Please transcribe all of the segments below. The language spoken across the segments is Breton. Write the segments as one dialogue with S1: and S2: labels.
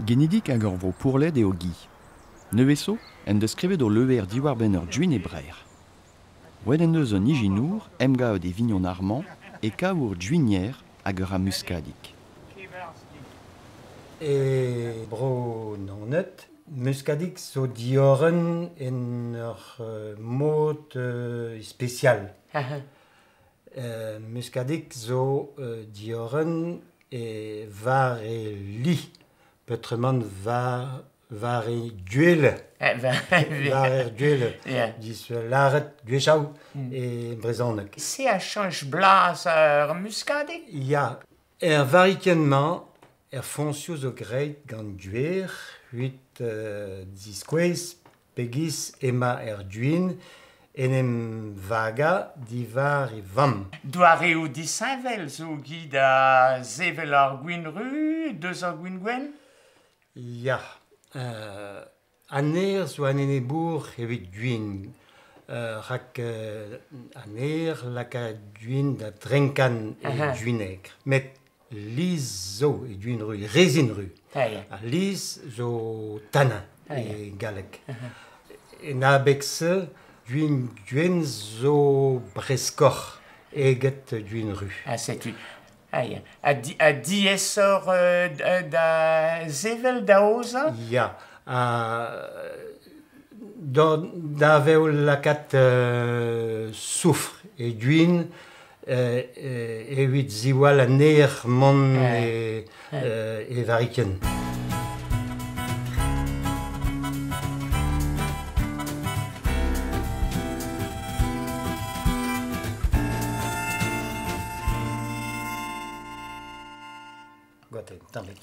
S1: Genidik ag ur vro Pourled eo Guy. Nevez zo en deus skrivet ul levr diwar-benn ur gwin e Breizh. Roet en deus un ijinour emgav d'e vignon Armand e kav ur gwinier hag ur muskadig.
S2: E bro Naoned, muskadig zo diorren en ur mod spesial. Muskadig zo diorren e war e li. Petrement war e duele. War e duele. Dis laret gwechau e brezhoneg.
S3: Se a chanj blaz ar muskadig?
S2: Ya. Er varikenn-mañ, er foñsioù zo graet gant gwer, huit diskouez pegiz ema er gwin en em vaga diwar e vamm.
S3: Doareoù disheñvel zo gi da sevel ar gwin ru, deus ar gwin gwenn?
S2: Ya, an aer zo an enebour evit gwin. Rak an aer laka gwin da drenkan e gwineg. Met liz zo e gwin ru, rezin ru. Ha liz zo tanin e galleg. En abeg-se, gwin gwenn zo breskoc'h eget gwin ru.
S3: Ha setu. Ah, ya. Ha diaesoc'h da sevel da aozañ?
S2: Ya. Da vev lakaat soufr e gwin evit ziwall an aer mont e varikenn. Tammig.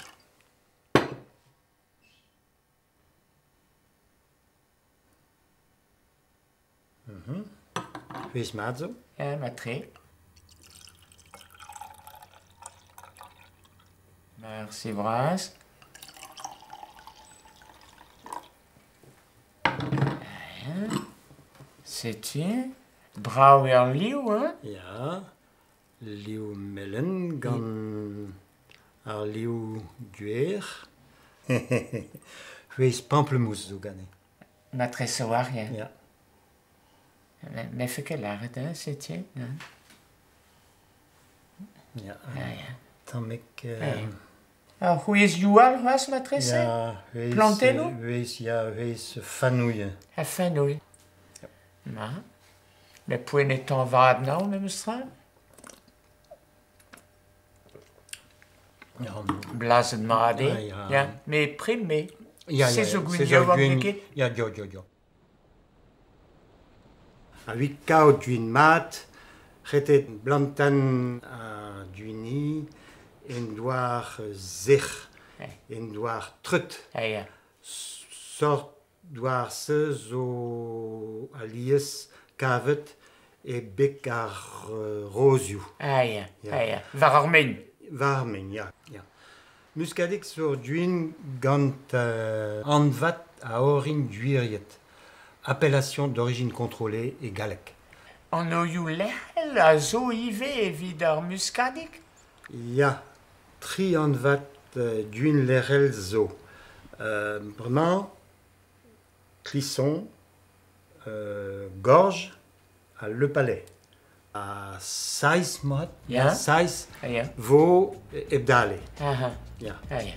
S2: C'hwezh mat zo?
S3: Ya, mat-tre. Merci bras. Setu. Brav eo ar liv, hein?
S2: Ya, liv melen gant ar liv gwer. C'hwezh pamplemousse zo gane.
S3: Matrese war, ya.
S2: Ya.
S3: Me fe ket lâret, hein, setu.
S2: Ya.
S3: Ah, ya.
S2: Tammig...
S3: Ar c'hwezh youal c'hoazh matrese?
S2: Ya, c'hwezh...
S3: Plantennoù?
S2: C'hwezh, ya, c'hwezh fanouilh.
S3: Ha fanouilh. Ma. Met poent e tañvaat nav, memes tra? Blazet mat eo. Ya, met prim eo. Se zo gwin yaouank n'eo ket?
S2: Ya, ya, ya, ya. A evit kaout gwin mat, retet blantan ha gwini en douar sec'h, en douar treut. Sort douar-se zo alies kavet e beg ar rozioù.
S3: Ah ya, ah ya. War ar maen.
S2: War ar maen, ya. Ya. Muskadig zo gwin gant anvad a orin gwiriet. Appellation d'origine contrôlée e galleg.
S3: An oioù lec'hel a zo ivez evit ar muskadig?
S2: Ya, tri anvad gwin lec'hel zo. Bremañ, Clisson, Gorge ha Le Palais. Ha seizh mat,
S3: Ya.
S2: seizh
S3: Ya.
S2: vo hep dale.
S3: Aha.
S2: Ya.
S3: Ah, ya.